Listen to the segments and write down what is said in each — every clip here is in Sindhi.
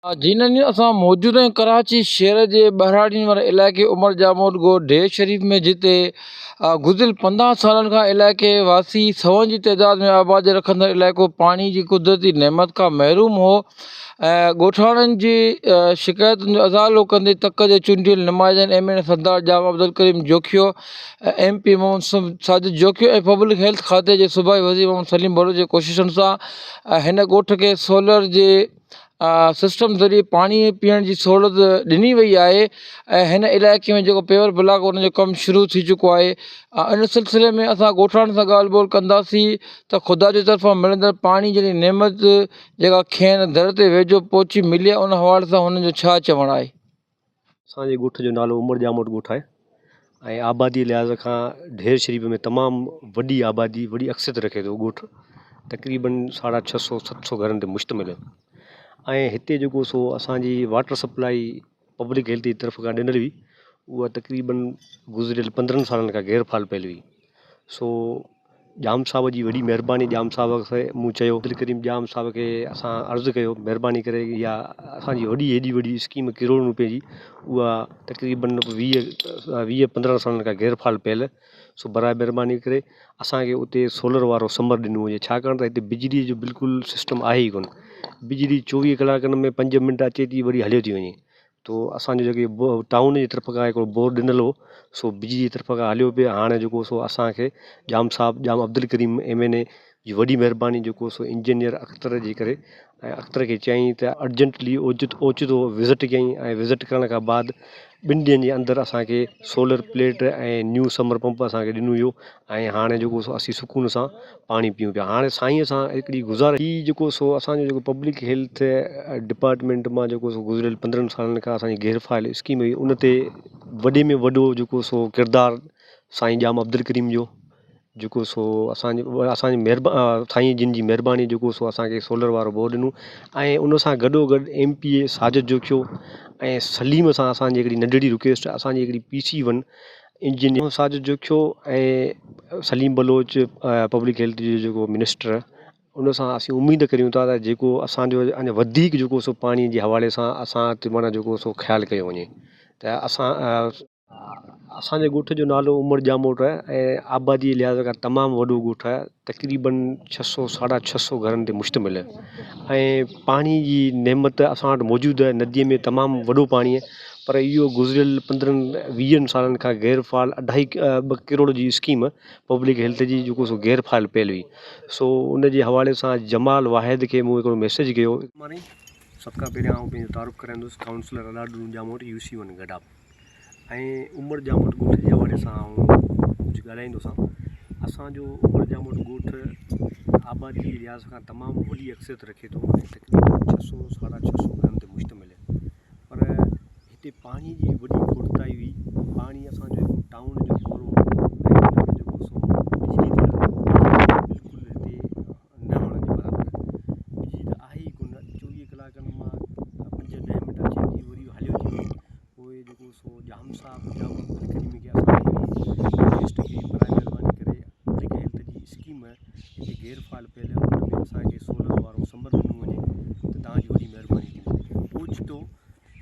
جنھن اسان موجود آھيون ڪراچي شھر جي ٻھراڙين واري علائقي عمر ڄاموٽ ڳوٺ ڍير شريف ۾ جتي گذريل پندرهن سالن کان علائقي واسي سون جي تعداد ۾ آبادي رکندڙ علائقو پاڻي جي قدرتي نعمت کان محروم ھو ۽ ڳوٺاڻن جي شڪايتن جو ازالو ڪندي تڪ جي چونڊيل نمائندن M N A Sardar Jam Abdulkarim Jokhio M P Muhammad Sajid Jokhio ۽ public health کاتي جي صوبائي وزير محمد سليم بلوچ جي ڪوششن سان ھن ڳوٺ کي سولر جي سسٽم ذريعي پاڻي پيئڻ جي سهولت ڏني وئي آهي ۽ هن علائقي ۾ جيڪو پيور بلاڪ ان جو ڪم شروع ٿي چڪو آهي ان سلسلي ۾ اسان ڳوٺاڻن سان ڳالهه ٻولهه ڪنداسين ته خدا جي طرفان ملندڙ پاڻي جهڙي نعمت جيڪا کين در تي ويجهو پهچي ملي ان حوالي سان هنن جو ڇا چوڻ آهي. اسان جي ڳوٺ جو نالو عمر ڄاموٽ ڳوٺ آهي ۽ آبادي جي لحاظ کان ڍير شريف ۾ تمام وڏي آبادي وڏي اڪثريت رکي ٿو ڳوٺ تقريبن ساڍا ڇهه سو ست سو گهرن تي مشتمل آهي ۽ هتي جيڪو سو اسانجي واٽر سپلائي پبلڪ هيلٿ جي طرف کان ڏنل هئي اها تقريبن گذريل پندرهن سالن کان غير فعال پيل هئي سو ڄام صاحب جي وڏي مهرباني ڄام صاحب کي مون چيو عبدالڪريم ڄام صاحب کي اسان عرض ڪيو مهرباني ڪري اها اسانجي وڏي هيڏي وڏي اسڪيم ڪروڙن روپين جي اها تقريبن ويهه ويهه پندرهن سالن کان غير فعال پيل سو برائي مهرباني ڪري اسانکي اتي سولر وارو سمر ڏنو وڃي ڇاڪاڻ ته هتي بجلي جو بلڪل سسٽم آهي ئي ڪونه بجلي چوويهه ڪلاڪن ۾ پنج منٽ اچي ٿي وري هليو ٿي وڃي تو اسان جو جيڪي ٽائون جي طرف کان هڪڙو بور ڏنل هو سو بجلي جي طرف کان هليو پئي هاڻي جيڪو سو اسان کي ڄام صاحب ڄام عبدالڪريم ايم اين اي جي وڏي مهرباني جيڪو سو انجنيئر اختر جي ڪري ۽ اختر کي چيائين ته ارجنٽلي اوچتو وزٽ ڪيائين ۽ وزٽ ڪرڻ کان بعد ٻن ڏينهن جي اندر اسان کي solar plate ۽ new sump pump اسان کي ڏنو ويو ۽ هاڻي جيڪو سو اسين سڪون سان پاڻي پيئون پيا هاڻي سائين سان هڪڙي گذارش هي جيڪو سو اسان جو جيڪو پبلڪ هيلٿ ڊپارٽمينٽ مان جيڪو سو گذريل پندرهن سالن کان اسان جي غير فعال اسڪيم هئي ان تي وڏي ۾ وڏو جيڪو سو ڪردار سائين ڄام عبدالڪريم جو جيڪو سو اسان جي اسان جي مهرباني سائين جن جي مهرباني جيڪو سو اسان کي سولر وارو بورڊ ڏنو ۽ ان سان گڏو گڏ M P A Sajid Jokhio ۽ Saleem سان اسان جي هڪڙي ننڍڙي رڪويسٽ اسان جي هڪڙي P C one engineer Sajid Jokhio ۽ Saleem Baloch public health جو جيڪو منسٽر ان سان اسين اميد ڪريون ٿا ته جيڪو اسان جو اڃا وڌيڪ جيڪو سو پاڻي جي حوالي سان اسان تي معنيٰ جيڪو سو خيال ڪيو وڃي ته اسان اسان جي ڳوٺ جو نالو عمر ڄاموٽ آهي ۽ آبادي جي لحاظ کان تمام وڏو ڳوٺ آهي تقريبن ڇهه سو ساڍا ڇهه سو گهرن تي مشتمل آهي ۽ پاڻي جي نعمت اسان وٽ موجود آهي نديء ۾ تمام وڏو پاڻي آهي پر اهو گذريل پندرهن ويهن سالن کان غير فعال اڍائي ٻه ڪروڙ جي اسڪيم پبلڪ هيلٿ جي جيڪو سو غير فعال پيل هئي سو ان جي حوالي سان جمال واحد کي مون هڪڙو ميسيج ڪيو. سڀ کان پهريان آئون پنهنجو تعارف ڪرائيندس councillor Allado Jamot U C one Gadap ۽ Umar Jamot ڳوٺ جي حوالي سان آئون ڪجهه ڳالهائيندوسان اسان جو عمر ڄاموٽ ڳوٺ آبادي جي لحاظ کان تمام وڏي اڪثريت رکي ٿو ۽ تقريبن ڇهه سو ساڍا ڇهه سو گهرن تي مشتمل آهي پر هتي پاڻي جي وڏي کوٽتائي هئي پاڻي اسان جو هڪ ٽائون جو بور هو ۽ ان ۾ جيڪو سو بجلي تي هلندو هو بجلي بلڪل هتي نه هئڻ جي برابر بجلي ته آهي ئي ڪونه چوويهه ڪلاڪن مان پنج ڏهه منٽ اچي ٿي وري هليو ٿي وڃي پوء جيڪو سو ڄام صاحب ڄام عبدالڪريم کي اسان رڪويسٽ ڪئي برائي مهرباني ڪري پبلڪ هيلٿ جي اسڪيم هتي غير فعال پيل آهي ان ۾ اسان کي سولر وارو سنبر ڏنو وڃي ته توهان جي وڏي مهرباني ٿيندي اوچتو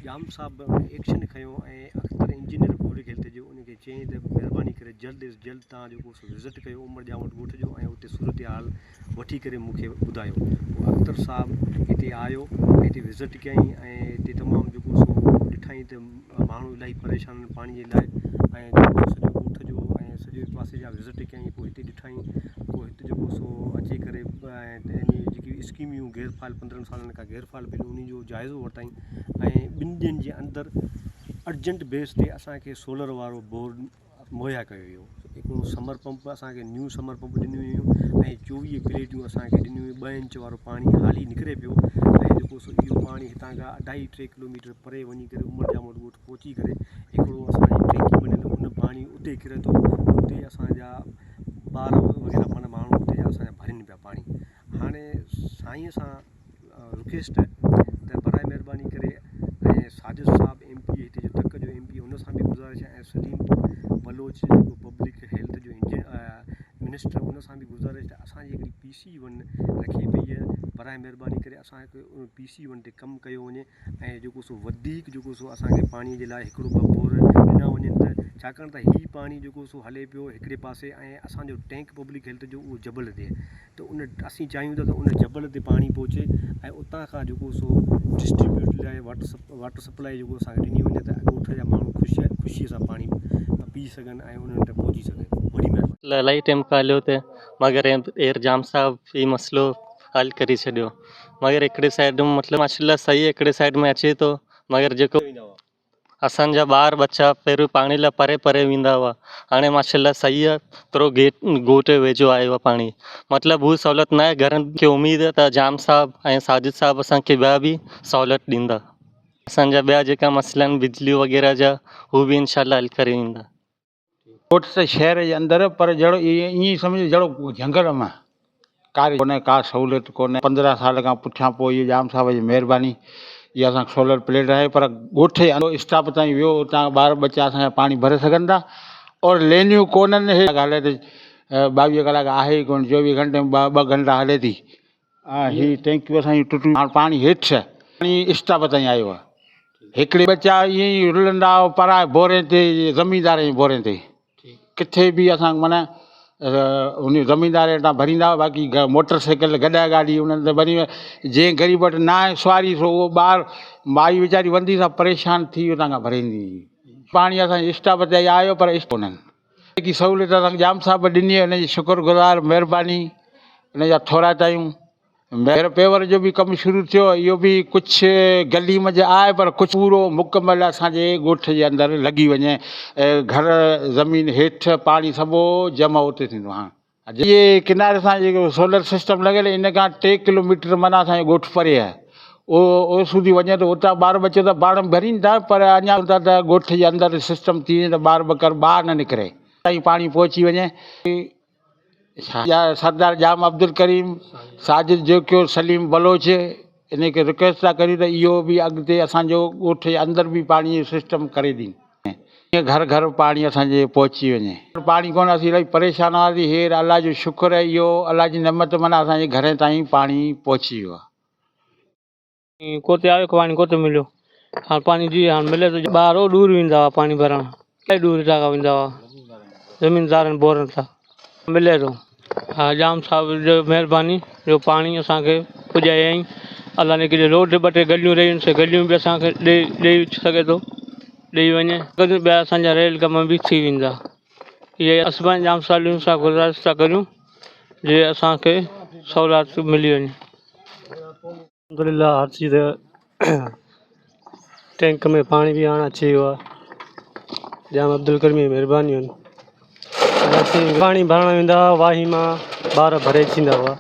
ڄام صاحب ايڪشن کنيو ۽ اختر انجنيئر پبلڪ هيلٿ جو ان کي چيائين ته مهرباني ڪري جلد از جلد توهان جيڪو سو وزٽ ڪيو عمر ڄام وٽ ڳوٺ جو ۽ اتي صورتحال وٺي ڪري مون کي ٻڌايو پوء اختر صاحب هتي آيو ۽ هتي وزٽ ڪيائين ۽ هتي تمام جيڪو سو ڏٺائين ته ماڻهو الاهي پريشان آهن پاڻي جي لاء ۽ جيڪو سو سڄو ڳوٺ جو ۽ سڄي پاسي جا وزٽ ڪيائين پوء هتي ڏٺائين پوء هتي جيڪو سو اچي ڪري ۽ انهي جيڪي اسڪيميون غير فعال پندرهن سالن کان غير فعال پيل انهي جو جائزو ورتائين ۽ ٻن ڏينهن جي اندر ارجنٽ بيس تي اسان کي سولر وارو بورڊ مهيا ڪيو ويو. هڪڙو سمر پمپ اسان کي نيو سمر پمپ ڏنيون ويون ۽ چوويهه پليٽيون اسان کي ڏنيون ويون ٻه انچ وارو پاڻي حالي نڪري پيو ۽ جيڪو سو اهو پاڻي هتان کان اڍائي ٽي ڪلوميٽر پري وڃي ڪري عمر ڄاموٽ ڳوٺ پهچي ڪري هڪڙو اسان جي ٽينڪي بنيل ان پاڻي اتي ڪري ٿو اتي اسان جا ٻار وغيره معنيٰ ماڻهو اتي جا اسان جا ڀرين پيا پاڻي هاڻي سائين سان رڪويسٽ ته برائي مهرباني ڪري ۽ ساجد صاحب ايم پي هتي جو تڪ جو ايم پي ان سان به گذارش آهي ۽ سليم بلوچ جيڪو پبلڪ هيلٿ جو انجن منسٽر ان ان سان به گذارش ته اسان جي هڪڙي پي سي ون رکي پئي آهي براء مهرباني ڪري اسان کي ان پي سي ون تي ڪم ڪيو وڃي ۽ جيڪو سو وڌيڪ جيڪو سو اسان کي پاڻي جي لاء هڪڙو ٻه بور ڏنا وڃن ته ڇاڪاڻ ته هي پاڻي جيڪو سو هلي پيو هڪڙي پاسي ۽ اسان جو ٽينڪ پبلڪ هيلٿ جو اهو جبل تي آهي ته ان اسين چاهيون ٿا ته ان جبل تي پاڻي پهچي ۽ اتان کان جيڪو سو ڊسٽريبيوٽ لاء واٽر واٽر سپلائي جيڪو اسان کي ڏني وڃي ته ڳوٺ جا ماڻهو خوش خوشي سان پاڻي پي سگهن ۽ انهن وٽ پهچي سگهي وڏي مهرباني. الاهي ٽيم کان هليو ته مگر اير جام صاحب هي مسئلو حل ڪري ڇڏيو مگر هڪڙي سائيڊ مطلب ماشاءالله صحيح هڪڙي سائيڊ ۾ اچي ٿو مگر جيڪو اسان جا ٻار ٻچا پهريون پاڻي لاء پري پري ويندا هئا هاڻي ماشاءالله صحيح آهي ٿورو گيٽ ڳوٺ ويجهو آيو آهي پاڻي مطلب هو سهولت ناهي گهرن کي اميد آهي ته جام صاحب ۽ ساجد صاحب اسان کي ٻيا به سهولت ڏيندا اسان جا ٻيا جيڪا مسئلا آهن بجلي وغيره جا هو به انشاء الله حل ڪري ايندا. ڳوٺ ته شهر جي اندر پر جهڙو ائين ئي سمجهه جهڙو جهنگل ۾ ڪاري ڪونهي ڪا سهولت ڪونهي 15 سال کان پٺيان پوء اهو ڄام صاحب جي مهرباني اها اسان کي سولر پليٽ آهي پر ڳوٺ جي اندر اسٽاپ تائين ويو اتان ٻار ٻچا اسان جا پاڻي ڀري سگهن ٿا اور لينيون ڪونهن هي هلي ته 22 ڪلاڪ آهي ئي ڪونه 24 گهنٽي ۾ ٻه گهنٽا هلي ٿي هي ٽينڪيون اسان جون ٽٽيون هاڻ پاڻي هيٺ پاڻي اسٽاپ تائين آيو آهي هڪڙي ٻچا ائين ئي رلندا پرائي بورين تي زميندارن جي بورين تي ڪٿي به اسان معنيٰ ان زميندار وٽان ڀريندا هئا باقي موٽر سائيڪل گڏهه گاڏي انهن تي ڀري جنهن غريب وٽ نه آهي سواري سو اهو ٻار مائي ويچاري وندي سان پريشان ٿي اتان کان ڀريندي هئي پاڻي اسان جي اسٽاپ تي آيو پر ڪونهن جيڪي سهولت اسان کي ڄام صاحب ڏني ان جي شڪر گذار مهرباني ان جا ٿورائتا آهيون مير پيور جو به ڪم شروع ٿيو اهو به ڪجهه گلي منجهه آهي پر ڪجهه پورو مڪمل اسان جي ڳوٺ جي اندر لڳي وڃي گهر زمين هيٺ پاڻي سڀ جمع اتي ٿيندو هاڻ جي ڪناري سان جيڪو سولر سسٽم لڳل ان کان 3 ڪلوميٽر معنيٰ اسان جو ڳوٺ پري آهي اهو سوڌي وڃي ته اتان ٻار ٻچا ته پاڻ ڀرين ٿا پر اڃا ته ڳوٺ جي اندر سسٽم ٿي وڃي ته ٻار ٻڪر ٻاهر نه نڪري تائين پاڻي پهچي وڃي. سردار ڄام عبدالڪريم، ساجد جوکيو، سليم بلوچ انهن کي رڪويسٽ ٿا ڪريون ته اهو به اڳتي اسان جو ڳوٺ جي اندر به پاڻي جو سسٽم ڪري ڏين جيئن گهر گهر پاڻي اسان جي پهچي وڃي. پاڻي ڪونه اسين الاهي پريشان هئاسين هير الله جو شڪر اهو الله جي نعمت معنيٰ اسان جي گهرين تائين پاڻي پهچي ويو آهي. ڪوتي آيو پاڻي ڪوتي مليو هاڻ پاڻي جي هاڻ ملي ٿو ٻار ڏور ويندا هئا پاڻي ڀرڻ الاهي ڏور هتان کان ويندا هئا زميندارن بورن تان ملي ٿو ها ڄام صاحب جو مهرباني جو پاڻي اسان کي پڄايائين الله ني ڪيڏي روڊ ٻه ٽي گليون رهيون آهن سي گليون به اسان کي ڏئي ڏئي سگهي ٿو ڏئي وڃي ٻيا اسان جا رهيل ڪم به ٿي ويندا اهي اسان ڄام صاحب سان گذارش ٿا ڪريون جي اسان کي سهولت ملي وڃي. الحمدلله هر چيز ٽينڪ ۾ پاڻي به هاڻ اچي ويو آهي ڄام عبدالڪريم جي مهرباني آهن اسين پاڻي ڀرڻ ويندا هئا واهي مان ٻار ڀري اچيندا هئا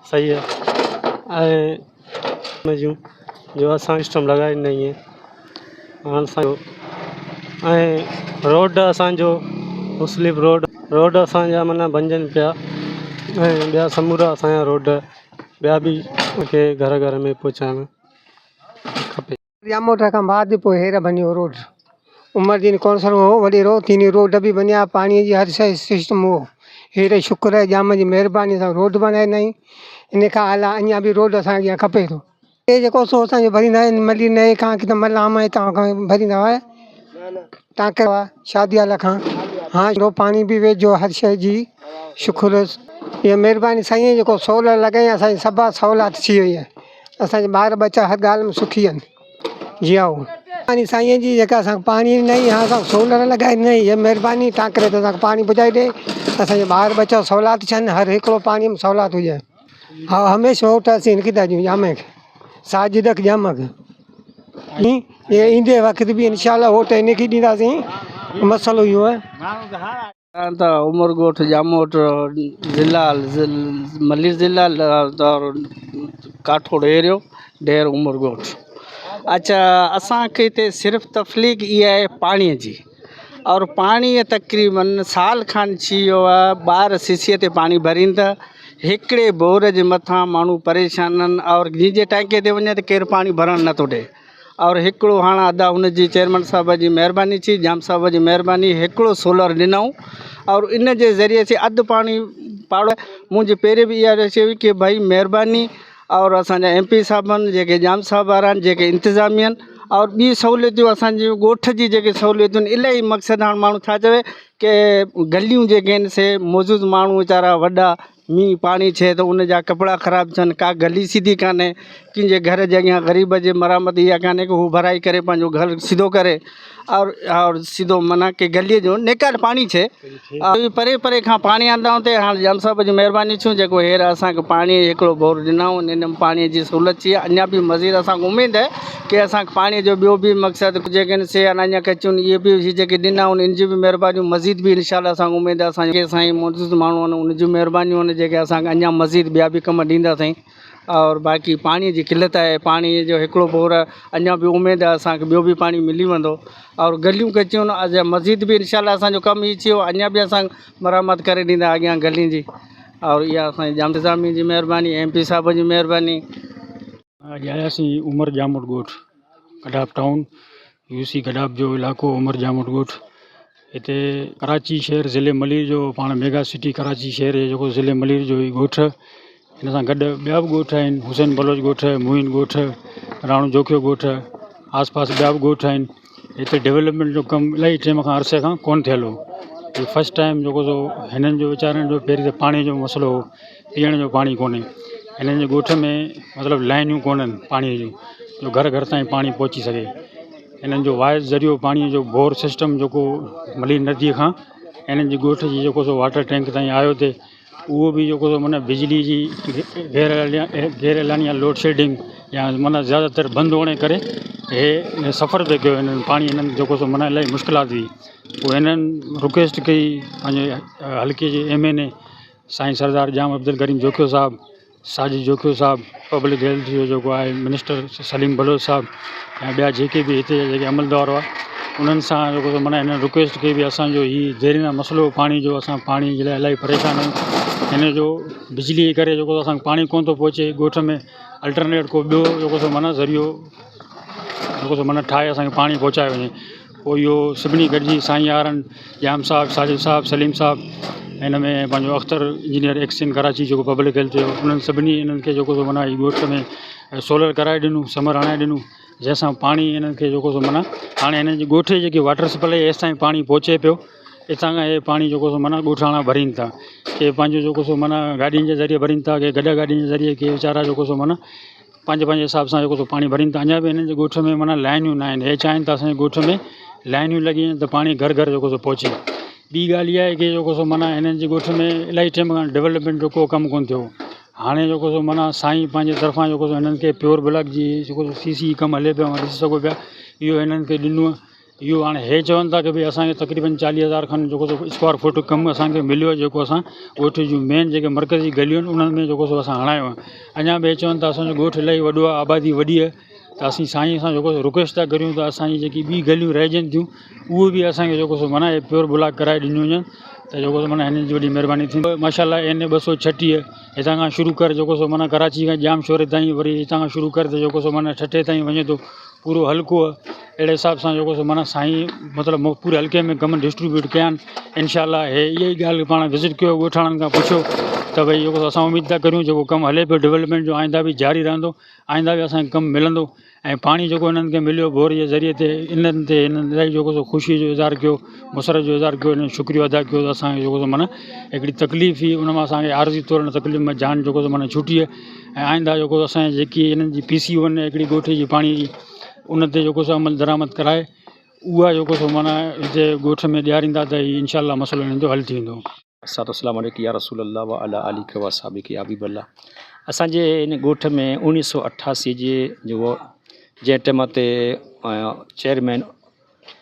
صحيح آهي ۽ جون جو اسان سسٽم لڳائي ڏنائين هاڻ اسانجو ۽ روڊ اسانجو مسلم روڊ روڊ اسانجا معنيٰ بنجن پيا ۽ ٻيا سمورا اسانجا روڊ ٻيا به کي گهر گهر ۾ پهچائڻ کپي. ڄاموٽ کان بعد پوء هير بنيو روڊ عمر دين ڪونسر هو وڏيرو تيني روڊ به بنيا پاڻي جي هر شيء سسٽم هو هير شڪر آهي ڄام جي مهرباني سان روڊ بنائي ڏنائين ان کان اعليٰ اڃا به روڊ اسان کي اڳيان کپي ٿو. هي جيڪو سو اسان جو ڀريندا آهن ملي نئين کان ڪٿان ملام ۽ تان کان ڀريندا هئا ٽانڪر هئا شادي هال کان ها رو پاڻي به ويجهو هر شيء جي شڪر اها مهرباني سائين جيڪو سولر لڳائي اسان جي سڀ سهولت ٿي وئي آهي اسان جا ٻار ٻچا هر ڳالهه ۾ سکي آهن جي ها مهرباني سائين جي جيڪا اسان کي پاڻي ڏنائين يا اسان کي سولر لڳائي ڏنائين اها مهرباني ٽانڪري تي اسان کي پاڻي پڄائي ڏي اسان جا ٻار ٻچا سهولت ٿين هر هڪڙو پاڻي ۾ سهولت هجي ها هميشه ووٽ اسين هن کي ٿا ڏيون ڄام کي ساجد کي ڄام کي ۽ ايندي وقت به انشاء الله ووٽ هن کي ڏينداسين مسئلو اهو آهي. ته عمر ڳوٺ ڄاموٽ ضلع ملير ضلع ڪاٺوڙ ايريو ڊير عمر ڳوٺ اڇا اسانکي هتي صرف تفليق اها آهي پاڻي جي اور پاڻي تقريبن سال کن ٿي ويو آهي ٻار سيسيء تي پاڻي ڀرين ٿا هڪڙي بور جي مٿان ماڻهو پريشان آهن اور جنهن جي ٽانڪي تي وڃي ته ڪير پاڻي ڀرڻ نٿو ڏي اور هڪڙو هاڻ ادا ان جي چيئرمين صاحب جي مهرباني ٿي ڄام صاحب جي مهرباني هڪڙو سولر ڏنائون اور ان جي ذريعي سي اڌ پاڻي پاڙو منهنجي پهرين به اها رشي هئي ڪي ڀائي مهرباني اور اسان جا ايم پي صاحب آهن جيڪي ڄام صاحب وارا آهن جيڪي انتظامي آهن اور ٻي سهوليتون اسان جي ڳوٺ جي جيڪي سهوليتون آهن الاهي مقصد هاڻ ماڻهو ڇا چوي ڪي گليون جيڪي آهن سي موجود ماڻهو ويچارا وڏا مينهن پاڻي ٿئي ته ان جا ڪپڙا خراب ٿين ڪا گلي سڌي ڪانهي ڪنهن جي گهر جي اڳيان غريب جي مرمت اها ڪانهي ڪه هو ڀرائي ڪري پنهنجو گهر سڌو ڪري اور اور سڌو معنيٰ ڪي گليء جو نيڪال پاڻي ٿئي پري پري کان پاڻي آندائون ٿي هاڻي ڄام صاحب جي مهرباني ٿيون جيڪو هير اسانکي پاڻي هڪڙو بور ڏنائون ان پاڻي جي سهولت ٿي اڃا به مزيد اسانکي اميد آهي ڪي اسانکي پاڻي جو ٻيو به مقصد جيڪي آهن سي اڃا ڪچيون اهي به جيڪي ڏنا آهن ان جون به مهربانيون مزيد به انشاء الله اسانکي اميد آهي اسان جي سائين موجود ماڻهو آهن ان جون مهربانيون آهن جيڪي اسانکي اڃا مزيد ٻيا به ڪم ڏيندا سائين اور باقي پاڻي جي قلت آهي پاڻي جو هڪڙو بور اڃا به اميد آهي اسانکي ٻيو به پاڻي ملي ويندو اور گليون ڪچيون آهن مزيد به انشاء الله اسانجو ڪم هي ٿيو اڃا به اسان مرمت ڪري ڏيندا اڳيان گلين جي اور اها اسانجي ڄام انتظاميه جي مهرباني ايم پي صاحب جي مهرباني. اڄ آياسين عمر ڄاموٽ ڳوٺ گڏاپ ٽائون يو سي گڏاپ جو علائقو عمر ڄاموٽ ڳوٺ هتي ڪراچي شهر ضلعي ملير جو پاڻ ميگا سٽي ڪراچي شهر جيڪو ضلعي ملير جو هي ڳوٺ هن سان گڏ ٻيا به ڳوٺ آهن حسين بلوچ ڳوٺ معين ڳوٺ راڻو جوکيو ڳوٺ آس پاس ٻيا به ڳوٺ آهن هتي ڊولپمينٽ جو ڪم الاهي ٽائيم کان عرصي کان ڪونه ٿيل هو هي فرسٽ ٽائيم جيڪو سو هنن جو ويچارن جو پهرين ته پاڻي جو مسئلو هو پيئڻ جو پاڻي ڪونهي هنن جي ڳوٺ ۾ مطلب لائنيون ڪونهن پاڻيءَ جون جو گهر گهر تائين پاڻي پهچي سگهي هنن جو واحد ذريعو پاڻيءَ جو بور سسٽم جيڪو ملير نديءَ کان هنن جي ڳوٺ جي جيڪو سو واٽر ٽينڪ تائين آيو ٿي اهو به جيڪو سو معنيٰ بجلي جي غير اعلانيه لوڊ شيڊنگ يا معنيٰ زياده تر بند هئڻ جي ڪري هي سفر پئي ڪيو هنن پاڻي هنن جيڪو سو معنيٰ الاهي مشڪلات هئي پوءِ هنن رڪويسٽ ڪئي پنهنجي حلقي جي ايم اين اي سائين سردار ڄام عبدالڪريم جوکيو صاحب ساجد جوکيو صاحب پبلڪ هيلٿ جو جيڪو آهي منسٽر سليم بلوچ صاحب ۽ ٻيا جيڪي به هتي جا جيڪي عملدار هئا انهن سان جيڪو سو معنيٰ هنن رڪويسٽ ڪئي ڀئي اسانجو هي ديرينه مسئلو پاڻي جو اسان پاڻي جي لاءِ الاهي پريشان آهيون هن جو بجلي جي ڪري جيڪو اسان کي پاڻي ڪونه ٿو پهچي ڳوٺ ۾ الٽرنيٽ ڪو ٻيو جيڪو سو معنيٰ ذريعو جيڪو سو معنيٰ ٺاهي اسان کي پاڻي پهچايو وڃي پوءِ اهو سڀني گڏجي سائين يارن ڄام صاحب ساجد صاحب سليم صاحب هن ۾ پنهنجو اختر انجنيئر ايڪسين ڪراچي جيڪو پبلڪ هيلٿ جو انهن سڀني انهن کي جيڪو سو معنيٰ هي ڳوٺ ۾ سولر ڪرائي ڏنو سمر هڻائي ڏنو جنهن سان پاڻي انهن کي جيڪو سو معنيٰ هاڻي هنن جي ڳوٺ جي جيڪي واٽر سپلائي هيس تائين پاڻي پهچي پيو هتان کان هي پاڻي جيڪو سو معنيٰ ڳوٺاڻا ڀرين ٿا ڪي پنهنجو جيڪو سو معنيٰ گاڏين جي ذريعي ڀرين ٿا ڪي گڏهه گاڏين جي ذريعي ڪي ويچارا جيڪو سو معنيٰ پنهنجي پنهنجي حساب سان جيڪو سو پاڻي ڀرين ٿا اڃا به هنن جي ڳوٺ ۾ معنيٰ لائنيون نه آهن هي چاهين ٿا اسانجي ڳوٺ ۾ لائنيون لڳي وڃن ته پاڻي گهر گهر جيڪو سو پهچي ٻي ڳالهه اها آهي ڪي جيڪو سو معنيٰ هنن جي ڳوٺ ۾ الاهي ٽائيم کان ڊولپمينٽ جو ڪو ڪم ڪونه ٿيو هاڻي جيڪو سو معنيٰ سائين پنهنجي طرفان جيڪو سو هنن کي پيور بلاڪ جي جيڪو سو سي سي ڪم هلي پيو ڏسي سگهو پيا اهو هنن کي ڏنو اهو هاڻي هي چون ٿا ڪه ڀئي اسانکي تقريبن چاليهه هزار کن جيڪو سو اسڪوائر فوٽ ڪم اسانکي مليو آهي جيڪو اسان ڳوٺ جون مين جيڪي مرڪزي گليون آهن انهن ۾ جيڪو سو اسان هڻايو آهي اڃا به هي چون ٿا اسانجو ڳوٺ الاهي وڏو آهي آبادي وڏي آهي ته اسين سائين سان جيڪو سو رڪويسٽ ٿا ڪريون ته اسانجي جيڪي ٻي گليون رهجن ٿيون اهي به اسانکي جيڪو سو معنيٰ پيور بلاڪ ڪرائي ڏنيون وڃن ته جيڪو سو معنيٰ هنن جي وڏي مهرباني ٿيندي ماشاء الله اين اي 236 هتان کان شروع ڪر جيڪو سو معنيٰ ڪراچي کان ڄام شوري تائين وري هتان کان شروع ڪر ته جيڪو سو معنيٰ ٺٽي تائين وڃي ٿو پورو حلقو اهڙي حساب سان جيڪو سو معنيٰ سائين مطلب پوري حلقي ۾ ڪم ڊسٽريبيوٽ ڪيا آهن انشاء الله هي اها ئي ڳالهه پاڻ وزٽ ڪيو ڳوٺاڻن کان پڇو ته ڀئي جيڪو اسان اميد ٿا ڪريون جيڪو ڪم هلي پيو ڊولپمينٽ جو آئنده به جاري رهندو آئنده به اسانکي ڪم ملندو ۽ پاڻي جيڪو هنن کي مليو بور جي ذريعي تي انهن تي هنن الاهي جيڪو سو خوشي جو اظهار ڪيو مسرت جو اظهار ڪيو هنن شڪريو ادا ڪيو ته اسانکي جيڪو سو معنيٰ هڪڙي تڪليف هئي ان مان اسانکي عارضي طور ان تڪليف مان جان جيڪو سو معنيٰ ڇٽي آهي ۽ آئنده جيڪو اسانجي جيڪي هنن جي پي سي ون هڪڙي ڳوٺ جي پاڻي جي ان تي جيڪو سو عمل درآمد ڪرائي اها جيڪو سو معنيٰ هتي ڳوٺ ۾ ڏياريندا ته هي انشاء الله مسئلو هنن جو حل ٿي ويندو. الصلوة والسلام عليڪ يا رسول الله وعلي آلڪ واصحابڪ يا حبيب الله اسان جي هن ڳوٺ ۾ 1988 جي جو جنهن ٽيم تي چيئرمين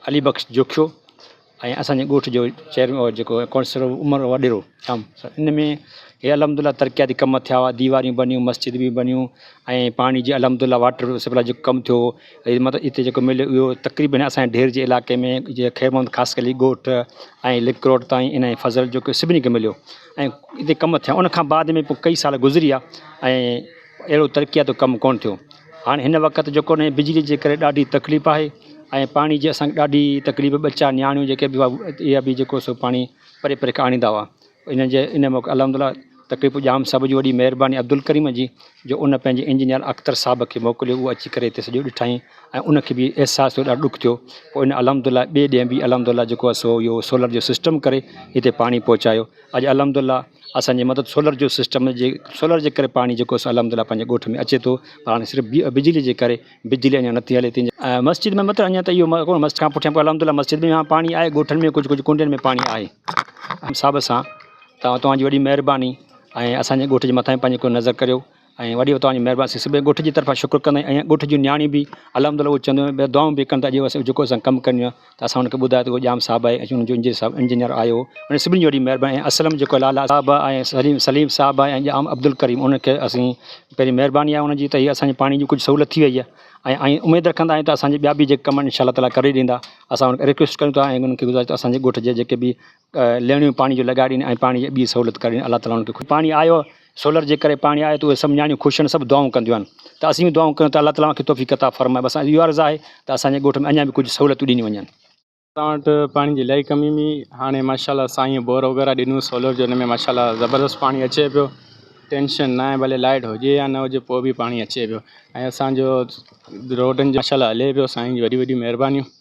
علي بخش جوکيو ۽ اسان جي ڳوٺ جو چيئرمين جيڪو ڪائونسلر عمر وڏيرو ان ۾ هي الحمد لله ترقياتي ڪم ٿيا هئا ديواريون بنيون مسجد به بنيون ۽ پاڻي جي الحمد لله واٽر سپلاءِ جو ڪم ٿيو مطلب هتي جيڪو مليو اهو تقريبن اسان جي ڍير جي علائقي ۾ جيئن خير محمد خاصخيلي ڳوٺ ۽ لنڪ روڊ تائين ان جي فضل جو سڀني کي مليو ۽ هتي ڪم ٿيا ان کان بعد ۾ پوءِ ڪئي سال گذري ويا ۽ اهڙو ترقياتي ڪم ڪونه ٿيو هاڻي هن وقت جيڪو نئين بجلي جي ڪري ڏاڍي تڪليف آهي ۽ پاڻي جي اسان کي ڏاڍي تڪليف ٻچا نياڻيون جيڪي به هئا اها به جيڪو سو پاڻي پري پري کان آڻيندا هئا ان جي ان موقعي الحمد لله تقريب ڄام صاحب جي وڏي مهرباني عبدالڪريم جي جو ان پنهنجي انجنيئر اختر صاحب کي موڪليو اهو اچي ڪري هتي سڄو ڏٺائين ۽ ان کي به احساس ٿيو ڏاڍو ڏک ٿيو پوء ان الحمد لله ٻئي ڏينهن به الحمد لله جيڪو آهي سو اهو سولر جو سسٽم ڪري هتي پاڻي پهچايو اڄ الحمد لله اسانجي مدد سولر جو سسٽم جي سولر جي ڪري پاڻي جيڪو آهي سو الحمد لله پنهنجي ڳوٺ ۾ اچي ٿو پر هاڻي صرف بجلي جي ڪري بجلي اڃا نٿي هلي تنهن جي مسجد ۾ مطلب اڃا ته اهو مسجد کان پٺيان پوء الحمد لله مسجد ۾ پاڻي آهي ڳوٺن ۾ ڪجهه ڪجهه ڪنڊين ۾ پاڻي آهي حساب سان ته توهان جي وڏي مهرباني ۽ اسان جي ڳوٺ جي مٿان پنهنجي ڪو نظر ڪريو ۽ وڏي توهان جي مهرباني اسين سڀ ڳوٺ جي طرفان شڪر ڪندا آهيون ۽ ڳوٺ جون نياڻيون به الحمد لله اهي چونديون آهن دعائون به ڪن ٿا اڄ اسان جيڪو اسان ڪم ڪريون ته اسان ان کي ٻڌايو ته اهو ڄام صاحب آهي ۽ ان جو انجنيئر صاحب انجنيئر آيو ان سڀني جي وڏي مهرباني ۽ اسلم جيڪو لالا صاحب آهي ۽ سليم سليم صاحب آهي ۽ ڄام عبدالڪريم ان کي اسين پهرين مهرباني آهي ان جي ته هي اسان جي پاڻي جي ڪجهه سهولت ٿي وئي آهي ۽ ۽ اميد رکندا آهيون ته اسان جي ٻيا به جيڪي ڪم آهن انشاء الله تعاليٰ ڪري ڏيندا اسان ان کي رڪويسٽ ڪريون ٿا ۽ انهن کي گذارش ته اسان جي ڳوٺ جي جيڪي به ليڻيون پاڻي جو لڳائي ڏين ۽ پاڻي جي ٻي سهولت ڪري ڏين الله تعالي انهن کي پاڻي آيو سولر جي ڪري پاڻي آيو ته اهي سڀ نياڻيون خوش آهن سڀ دعائون ڪنديون آهن ته اسين به دعائون ڪيون ته الله تعالي اوهان کي توفيق عطا فرمائي بس اهو عرض آهي ته اسان جي ڳوٺ ۾ اڃا به ڪجهه سهولتون ڏنيون وڃن. اسان وٽ پاڻي جي الاهي ڪمي هئي هاڻي ماشاء الله سائين بور وغيره ڏنو سولر جو ان ۾ ماشاء الله زبردست پاڻي اچي پيو ٽينشن نه آهي ڀلي لائيٽ هجي يا نه هجي پوء به پاڻي اچي پيو ۽ اسانجو روڊن جو ماشاء الله هلي پيو سائين جي وڏي وڏي مهربانيون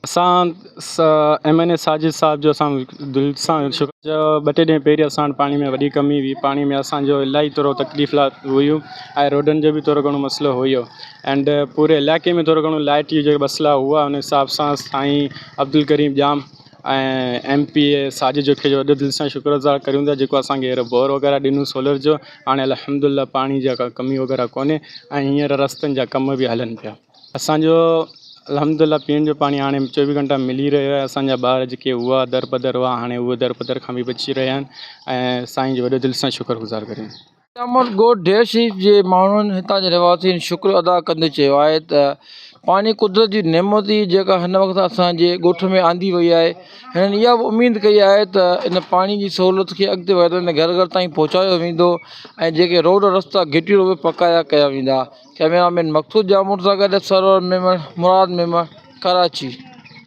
اسان ايم اين اي ساجد صاحب جو اسان دل سان شڪر ٻه ٽي ڏينهن پهرين اسان وٽ پاڻي ۾ وڏي ڪمي هئي پاڻي ۾ اسانجو الاهي ٿورو تڪليف هيون ۽ روڊن جو به ٿورو گهڻو مسئلو هيو اينڊ پوري علائقي ۾ ٿورو گهڻو لائيٽ جو جيڪي مسئلا هئا ان حساب سان سائين Abdul Karim Jam ۽ M P A Sajid Jokhio جو وڏو دل سان شڪر گذار ڪريون ٿا جيڪو اسانکي هينئر بور وغيره ڏنو سولر جو هاڻي الحمد لله پاڻي جا ڪا ڪمي وغيره ڪونهي ۽ هينئر رستن جا ڪم به هلن پيا. اسان جو الحمد لله پيئڻ جو پاڻي هاڻي چوويهه گهنٽا ملي رهيو آهي اسان جا ٻار جيڪي هئا در بدر هئا هاڻي اهي در بدر کان به بچي رهيا آهن ۽ سائين جو وڏو دل سان شڪر گذار ڪريون. امر ڳوٺ ڍير شريف جي ماڻهن هتان جي رهواسين شڪر ادا ڪندي چيو آهي ته پاڻي قدرت جي نعمت هئي جيڪا هن وقت اسان جي ڳوٺ ۾ آندي وئي آهي هنن اها به اميد ڪئي آهي ته ان پاڻي جي سهولت کي اڳتي وڌندي گهر گهر تائين پهچايو ويندو ۽ جيڪي روڊ رستا گهٽيون اهي پڪايا ڪيا ويندا ڪئميرا مين مقصود ڄاموٽ سان گڏ سرور ميمڻ، مراد ميمڻ، ڪراچي.